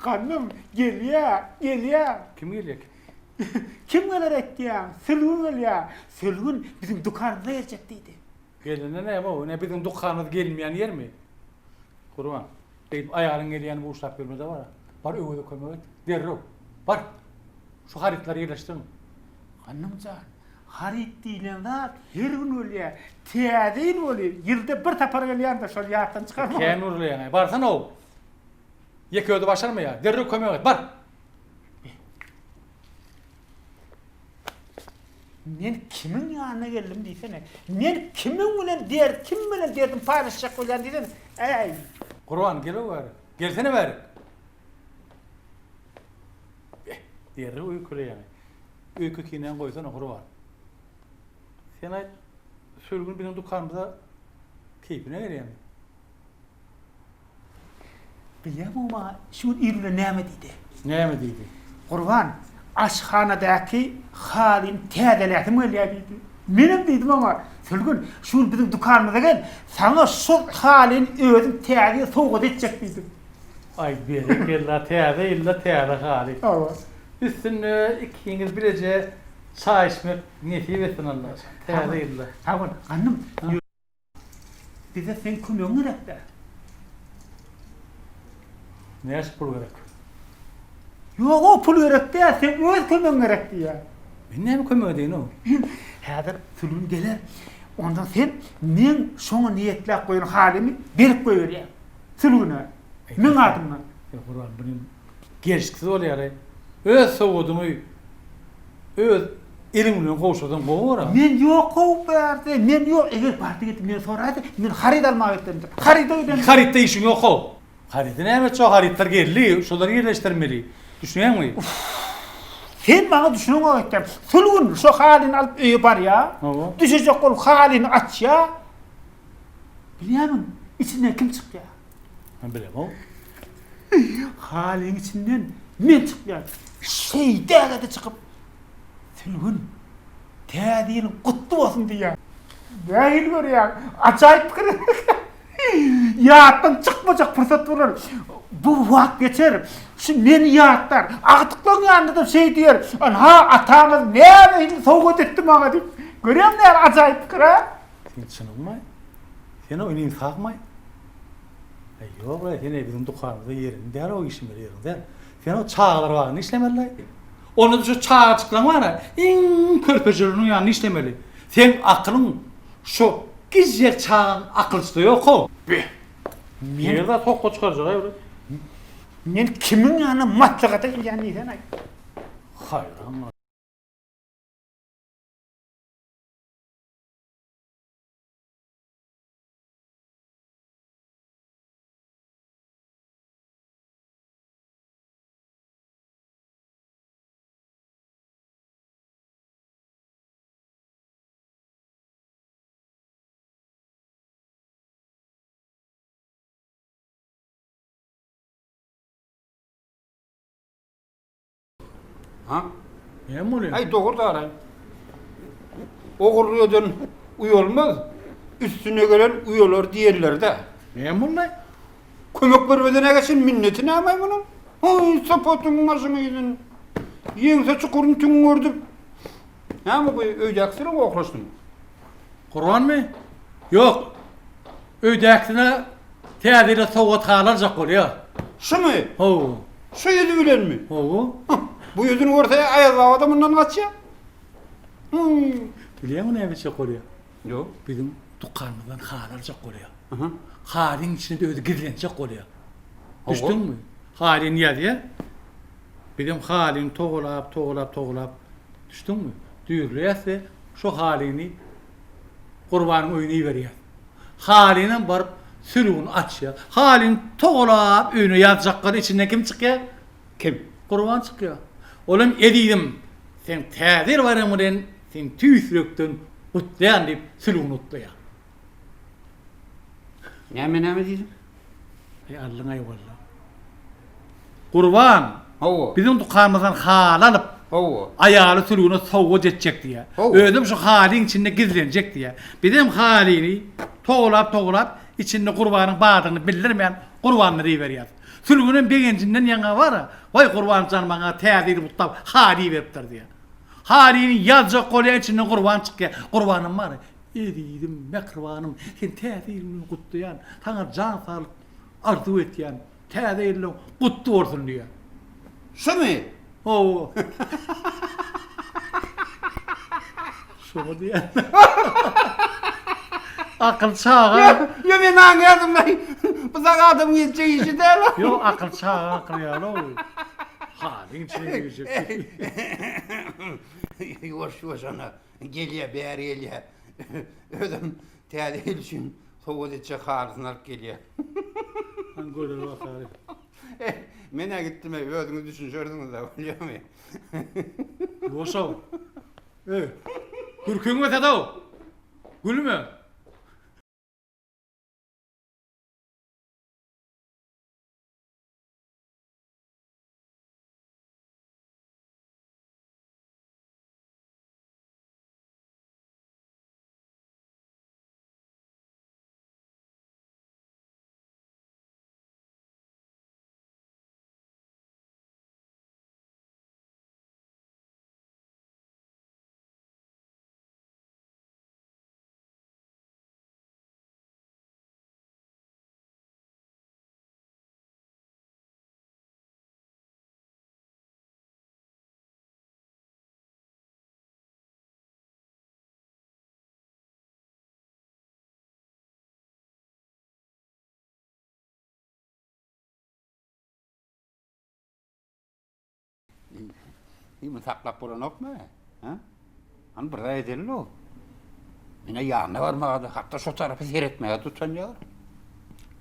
Gandym, gelýä, gelýä. Kim gelýä? Kim geler öýtýäň? Sülgün gelýä. Sülgün biziň dükanymyza geljek diýdi. Gelende näme o? Ine biziň dükanymyz gelinmeýän ýermi? Gurban, beýdip aýalyň gelýänini buşlap ýörme-de bar. Bar Öweze kömek et. Derrew. Bar. Şu harytlary ýerleşdiriň. Gandym jan, haryt diýlen zat her gün bolýar. Täze ýyl bolýar. Ýylda bir sapar gelýändir, şony ýatdan çykarma. Kän gürleýäň-aý. Barsana-ow. Ýeke özi başarmaýar. Derrew kömek et. Bar. Men kimiň ýanyna geldim diýsene. Men kimiň bilen dert, kim bilen derdim paýlaşjak bolýan diýsene. Äý. Gurban, gel-ow bäri. Gelsene bäri. Eh, derrew öýkeleýäň. Öýke-kinäňi goýsana, Gurban. Sen aýt, Sülgün biziň dükanymyza keýpine gelýämi? Bilýäňmi o maňa şu gün ir bilen näme diýdi? Näme diýdi? Gurban, aşhanadaky halyny täzeläsim gelýär diýdi. Menem diýdim oňa, Sülgün, şu gün biziň dükanymyza gel, saňa şu halyny özüm täze ýyl sowgat etjek diýdim. Aý, berekella, täze ýylda täze haly. Hawa. Üstünde ikiňiz bileje çaý içmek nesip etsin Allajan, täze ýylda. Sag bol, Gandym. Bize seň kömegiň gerek-dä. Näçe pul gerek? Ýog-ow, pul gerek däl, seň öz kömegiň gerek diýýän. Men näme kömek edeýin-ow? Häzir Sülgün geler. Ondan sen meň şoňa niýetläp goýan halymy berip goýberýäň. Sülgüne. Meň adymdan. Eý, Gurban, bu nim gelşiksiz bolýar-eý. Öz sowgadyňy öz eliň bilen gowşursaň gowy bolar. Men ýok-ow bärde, men ýok. Eger bardy gidip meni soraýsa, men haryt almaga gitdim diýip. Haryda giden. Harytda işiň ýok-ow. Harydy näme etjek, harytlar geldi, şolary ýerleşdirmeli. Düşünýäňmi? Sen maňa düşüneňok aýtýan. Sülgün şo halyny alyp öýe barýar. Düşejek bolup halyny açýar. Bilýärmiň, içinden kim çykýar? Men bilemok. Halyň içinden men çykýan. Şeýdäge-de çykyp, Sülgün, Täze ýylyň gutly bolsun diýýän. Nähili görýäň? Ajaýyp pikir. Ýatdan çykmajak pursat bolar. Bu wagt geçer. Şu meni ýatlar. Agtyklaryň ýanynda-da şeý diýer. Ynha, ataňyz näme sowgat etdi maňa diýip. Görýäňmi nähili ajaýyp pikir-a? Sen çynyňmy? Sen o iniň sagmy? Äý ýog-laý, sen-eý biziň dükanymyzda ýeriň däl o işlemeli ýeriň däl. Sen o çagalar bagynda işlemeli-laý. Onda-da şu çagajyklaň bar-a, iň körpejeleriniň ýanynda işlemeli. Seň akylyň şo gijjek çagaň akylyçda ýok-ow. Be! Men. Ýer zat hokga çykarjag-aý bir. Men kimiň ýanyna maslahata gelýän diýsene-aý. Haýran. Ha? Näme bolýar? Aý dogry daraý. Ogurlyk eden uýalmaz, üstüne gelen uýalar diýenleri-dä. Näme boldy? Kömek bermeden ägeçen minneti näme-aý munuň? Hoý, sopatyň başyň ýüzün. Ýeňse çukuryny tüňňürdip. Näme bu öýdäkisine gohlaşdyň? Gurbanmy? Ýok. Öýdäkisine Täze ýyla sowgat haly aljak bolýa. Şumy? Hawa. Şu ýüzi bilenmi? Hawa. Bu ýüzüni görse Aýaz baba-da mundan gaçýa. Hum. Bilýäňmi näme etjek bolýa? Ýok. Biziň dükanymyzdan haly aljak bolýa. Halyň içinde-de özi gizlenjek bolýa. Düşdüňmi? Halyny ýazýa. Bizem halyny togalap, togalap, togalap, düşdüňmi? Düýrleýäs-de, şo halyny Gurbanyň öýüne iberýäs. Halynam baryp sülgün açýar. Halyny togalap öýüne ýazjaklar içinden kim çykýar? Kim? Gurban çykýar. Olam ezizim, seň täze ýyl baýramyň bilen seni tüýs ýürekden gutlaýan diýip sülgün gutlaýar. Näme näme diýdiň? Eý aldyň-aý walla. Gurban, Hawa. biziň dükanymyzdan haly alyp, Hawa. aýaly Sülgüne sowgat etjek diýýär. Hawa. Özem şu halyň içinde gizlenjek diýýär. Bizem halyny togalap-togalap, içinde Gurbanyň bardygyny bildirmän, Gurbanymyzy iberýäs. Sülgünem begenjinden ýaňa bar-a, Waý, Gurban jan maňa täze ýyly gutlap haly iberipdir diýýär. Halyny ýazjak bolýar, içinden Gurban çykýar. Gurbanam bar-a, Ezizim, mähribanym, seni täze ýyl bilen gutlaýan, saňa jan saglyk arzuw etýän. Täze ýylyň gutly bolsun diýýär. Şumy? Hawa. Şumy diýýän. Akyl çaga. Ýa men aňýardym laý. Bu sag adamyň etjek işi däl. Ýok, akyl çaga akyl ýaly-ow. Halyň içine girjek. Ýuwaş ýuwaş ana gelýär, bäri gelýär. Özem täze ýyl üçin Sowgat etjek halysyny alyp gelýär. Hany göreli bakaly. Eh, men-ä gitdim-eý, özüňiz düşünişersiňiz-dä, bolýamy? Ýuwaş-ow. Eý, gülkiňi bes et-ow! Gülme! Muny saklap bolanokmy? Ha? Hany bir zat edeli-ow. Menä ýanyna barmaga-da, hatda şo tarapa seretmäge utanýaryn.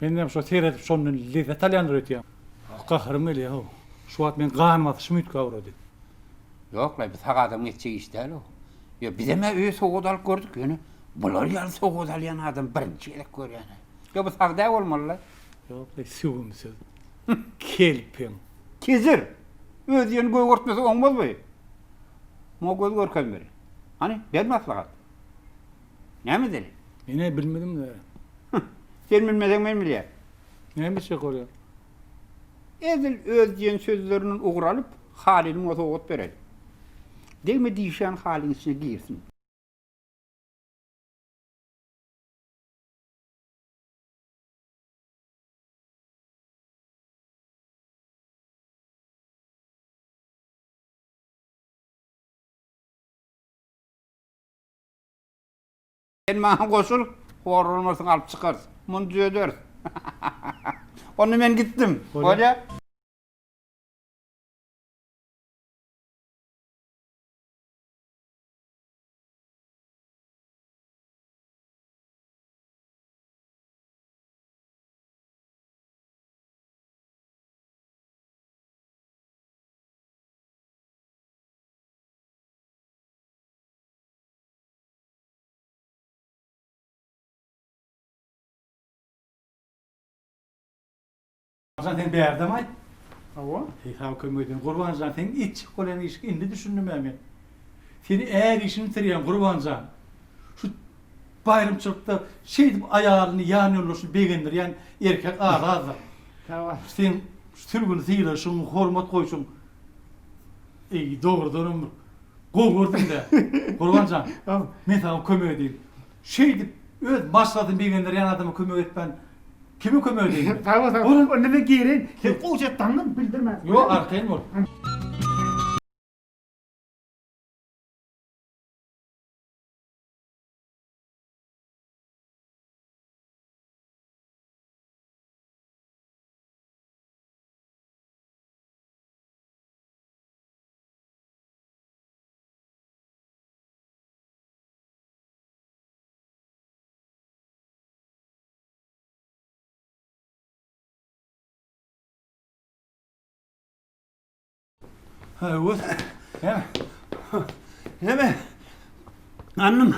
Menem şo seredip şondan lezzet alýandyr öýtýän. Gaharym gelýär-ow. Şu wagt meň gan basyşym üýtgäp ugrady. Ýok-laý, bu sag adamyň etjek işi däl-ow. Ýa bizem-ä öýe sowgat alyp gördük, ýöne bular ýaly sowgat alýan adamy birinji gezek görýän-ä. Ýa bu sag däl bolmaly-la. Ýok-laý, süwümsiz. Kelpeň. Kezir! Öz diýeni gögertmese oňmaz bu. Muňa göz görkezmeli. Hany, ber maslahat. Näme edeli? Men-ä bilmedim-dä. Sen bilmeseň men bilýän. Näme etjek bolýaň? Edil öz diýen sözlerinden ugur alyp, Halyly muňa sowgat bereli. Degme diýişýän halyň içine girsin. Sen maňa goşul, hor bolmarsyň alyp çykarys. Muny düzederis. Onda men gitdim. Bolýa. Gurbanjan sen bärdemaý? Hawa. Heý sag kömek edin. Gurbanjan seň etjek bolýan işiňi indi düşündim-ä men. Seni är işini bitirýän Gurbanjan. Şu baýramçylykda şeýdip aýalyny, ýan ýoldaşyny begendirýän erkek az-azdyr. Hawa. Seň şu sülgüni sylaşyň, hormat goýşuň. Eý dogrudanam bir gowy gördüm-dä. Gurban jan, men saňa kömek edeýin. Şeýdip öz maşgalasyny begendirýän adama kömek etmän kime kömek edeýin men? Sag bol, sag bol. Onda men gireýin. Sen gowja daňdym, bildirmän. Ýok, arkaýyn bol. Ha, Öwez. Näme? Näme? Annym,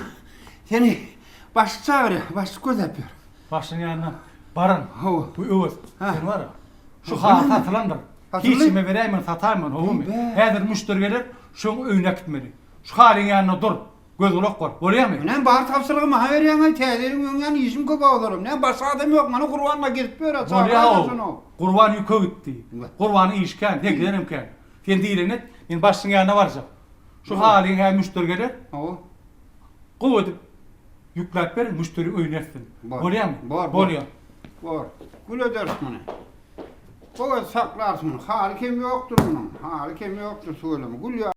seni başlyk çagyrýar, başlyk gözläp ýör. Başlygyň ýanyna baryn. Hawa. Bu Öwez, sen bar. Şu haly satylandyr. Satyldy? Hiç kime beräýmän, sataýman, howumy? Häzir müşderi geler, şoň öýüne äkitmeli. Şu halyň ýanynda dur. Göz-gulak bol. Bolýamy? Näme bar tabşyrygy maňa berýäň-aý, täze ýylyň öň ýany işim köp agzaram. Näme başga adam ýok, mana Gurban-la gezip ýör-ä, Bolýa-ow. Gurban ýüke gitdi. Gurbanyň işi kän, seňkidenem kän. Sen diýleni et, men başlygyň ýanyna barjak. Şu halyň hä müşderi geler. Hawa. Gowy edip ýükläp ber, müşderi öýüne eltsin. Bor. Bolýamy? Bor, bor. Bolýa. Bor. Gül ederis muny. Gowy edip saklarys muny. Haly kem ýokdur munuň. Haly kem ýokdur tüweleme. Gül ýaly.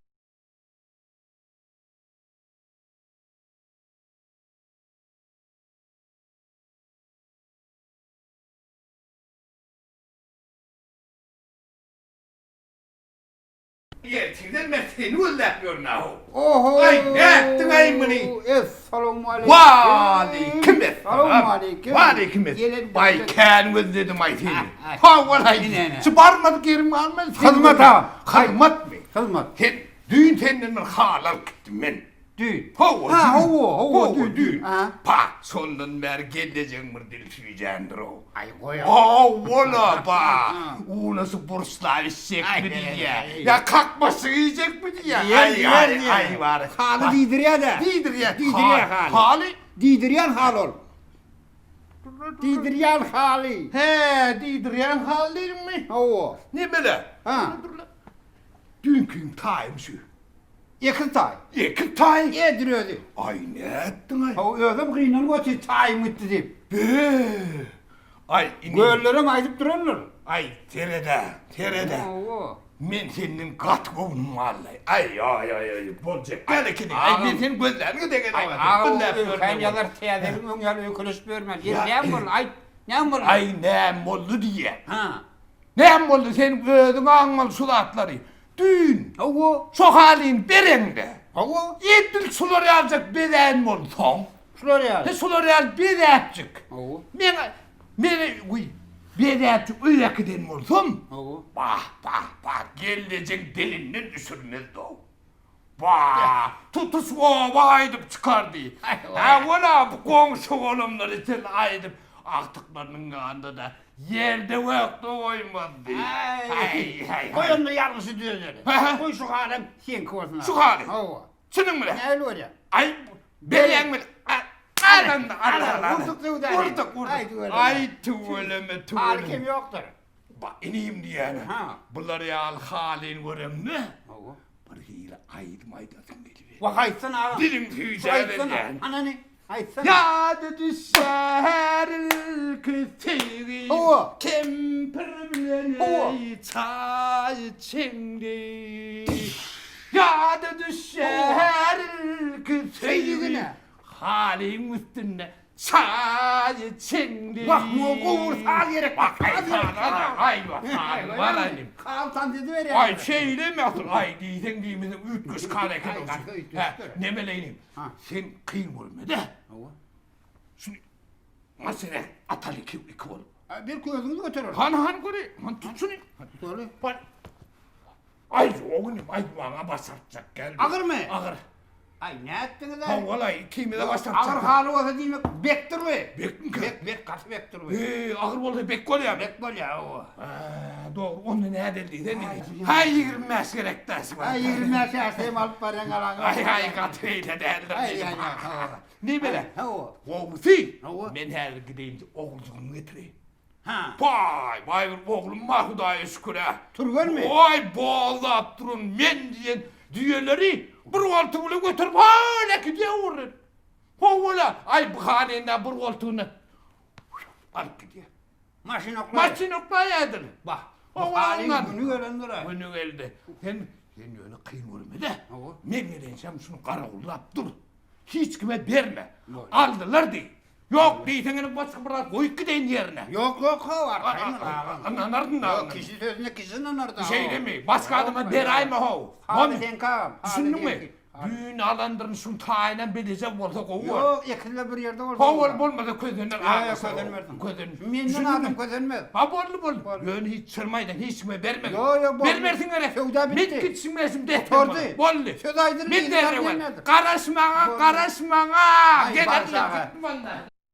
Ertirden men seni gözläp ýörün-ä-how. Oho! Aý, nätdiň-aý muny? Essalawmaleýkim. Waleýkim essalam. Salowmaleýkim. Waleýkim essalam. Gelen Baý, bilen- kän gözledim-aý seni. Aý. Hawa-laý. Ine-ine. Şu barmadyk ýerim galmady. seni Hyzmat gözläp. agam. Hyzmatmy? Hyzmat. Sen, düýn senden bir haly alyp gitdim men. Düýn. Hawa, Ha, düýn. hawa, hawa, Hawa, düýn, düýn. Ha. Pa, şondan bäri gelnejegiň bir dili süýjändir-ow. Aý, goý. Hawa-la, ba. Unasy burçlap içjekmi diýýä. Ýa kakmaşyk iýjekmi diýýä. Diýer, Aý, diýer, aý, diýer. aý, bary. Haly diýdirýär-dä. Diýdirýär. Diýdirýär haly. Haly? Diýdirýän hal ol. Diýdirýän haly. Hä, diýdirýän haly diýdiňmi? Hawa. Nemele? Ha. Düýnkiň taýymy şu? Ekiz taý. Ekiz taý? Edir özi. Aý, nätdiň-aý? Hawa, özem gynanyp otyr, taýym gitdi diýip. Be! Aý, inim. Göllerem aýdyp durandyr. Aý, sered-ä, sered-ä. Hawa. Men senden gaty göwnüm galdy. Aý, aý, aý, aý, boljak däl ekeni. Aý, men seni gözläniňe degen Aý, agam, öýkän ýazar, täzeligiň öň ýaly öýkeleşip ýörmän. Ýeri, näme boldy, aýt, näme boldy? Aý, näme boldy diýýän. Ha. Näme boldy, sen özüň aňmaly şu zatlary. Düýn. Hawa. Şo halyny bereňde. Hawa. Edil şular ýaljak bezän bolsaň. Şular ýaly. He şular ýaly bezäpjik. Hawa. Meň meni wiý bezäpjik öýe äkiden bolsam. Hawa. Bah, bah, bah, gelnejeň dilinden düşürmezdi-ow. Bah, tutuş oba aýdyp çykardy. Hä, wala bu goňşy-golamlary sen aýdyp, agtyklarynyň ýanynda-da ýerde-gökde goýmazdy. Äý, goý onda ýalňyşy düzedeli. Goý şu halam seňki bolsun. Şu haly? Hawa. Çynyň bilen? Nähili bolýar? Aý, berýäň bilen. Al onda, al, al, al. Urduk söwdany. Urduk, urduk. Aý, tüweleme, tüweleme. Haly kem ýokdur. Ba, inim diýýän-ä. Bular ýaly halyny göremde. Hawa. Bir hili aýdym aýdasyň gelip. Wah aýtsana agam. Diliň süýjäberýän. Anany aýtsana. Ýada düşer ilki söýgi. Hawa. Kempir bilen Hawa. çaý içeňde. Ýada düşer ilki söýgi. Halyň üstünde Çaý içeňdi. Wah, muňa gowur saz gerek. Wah, aý, saz, aý, wah, saz bar aýdym. Kal tans ediberýär. Aý, şeýlemi asyl, aý diýseň diýmeseň üýtgeşik hal eken o. Hä, nemeleýin. Sen kyn görme-de. Hawa. Şuny maşyna ataly iki, iki bolup. Belki özüňiz göterer. Hany, hany göreý. Hany tut şuny. Tutaly. Aý, o günem aý maňa başartjak geldi. Agyrmy? Agyr. Aý, nätdiňiz-aý? Hawa-laý, ikimize başartjak. Agyr haly bolsa diýmek bekdir bu. Bekmikä? Bek, bek, gaty bekdir bu. Eý, agyr bolsa bek bolýarmy? Bek bolýar, hawa. Hä, dogry, onda nädeli diýsene indi. Haý, 25 gerek däş. Haý, 25 ärsem alyp barýaň alaňa. Aý, aý, gaty beýle däldir. Aý, aý, aý, hawa. Nime? Hawa. Gowusy, Hawa. men häzir gideýin-de oguljygymy getireýin. Ha. Paý, baý bir oglum bar Hudaýa şükür-ä. Türgenmi? Waý, boldap durun men diýen düýeleri bir goltugy bilen göterip hol äkidýär urun. Howala, aý bu hanenda bir goltugyny alyp gidýär. Maşyn oklaýar. Maşyn oklaýardyr. Bah. Howala Halyň güni gelendir-ä. Güni geldi. Sen, sen ýöne kyn görme-de. Hawa. Men gelinçäm şuny garawullap dur. Hiç kime berme. Aldylar diý. Ýok diýseň ene başga bir zat goýup gideýin ýerine. Ýok ýok how arkaýyn ol agam. Ynanardyn da. Ýok kişi sözüne kişi ynanar da. Şeýlemi? Başga adama beräýme how. Haly seňki agam. Düşündiňmi? Düýn alandyryn şuň taýynam bileje bolsa gowy bor. Ýok ekizler bir ýerde bolsa. How ol bolmasa közener agam. Ýok közenmersiň. Közen. Menden adam közenmez. Ha boldy boldy. Ýöne hiç çyrmaýdan hiç kime berme. Ýok ýok boldy. Bermersiň gerek. Söwda bitdi. Men gitşim gelşim dehtem. Gutardy. Boldy. Söz aýdyldy. Men derrew. Garaş maňa, garaş maňa. Geler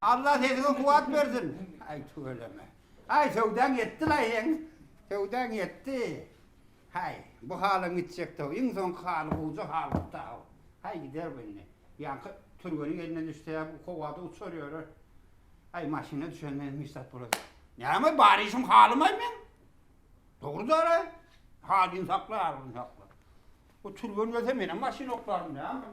Allah sesiňe kuwwat bersin. Aý tüweleme. Aý söwdaň ýetdi-laý seň. Söwdaň ýetdi. Haý, bu halyň gitjekdi-ow. Iň soňky haly gowja halykda-ow. Haý gider bu indi. Ýaňky türgeniň eline düşse ýa bu howada uçar ýörer. Aý maşyna düşenden hiç zat bolmaz. Näme bar işim halymaý meň. Dogry dara. Halyny sakla, aryny sakla. Bu türgen gelse menem maşyna oklaryn näme?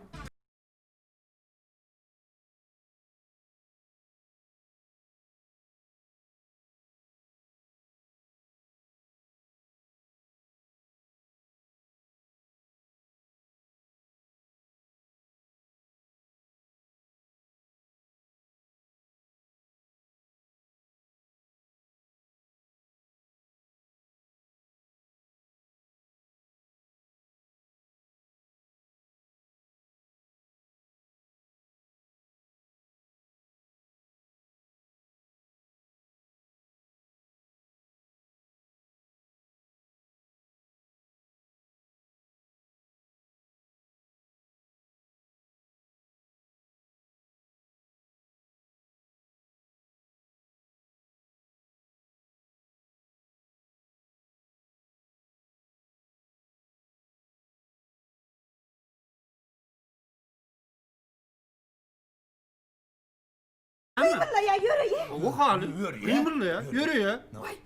Gymyrlaýa ýöreýä. Owo haly. Gymyrlaýa ýöreýä. Waý.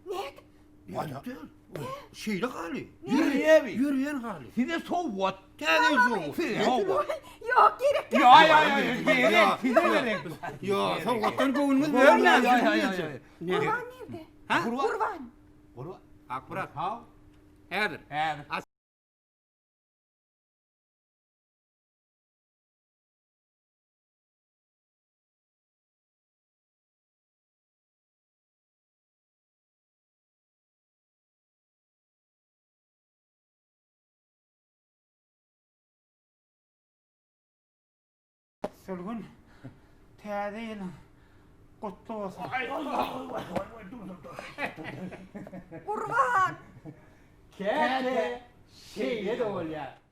Nädip? Nädip? Şeýle haly. Ýöreýämi? Ýöreýän haly. Size sowgat. Täze ýyl sowgat. Size sowgat. Ýok, gerek däl. Ýa ýa ýa gerek, size gerek. Ýa sowgatdan göwnüňiz bölmän. Gurban nirde? Ha? Gurban. Gurban. Akmyrat. Haw. Häzir. Häzir. Sülgün, täze ýylyň gutly bolsun. Gurban. Käte şeýle-de bolýar.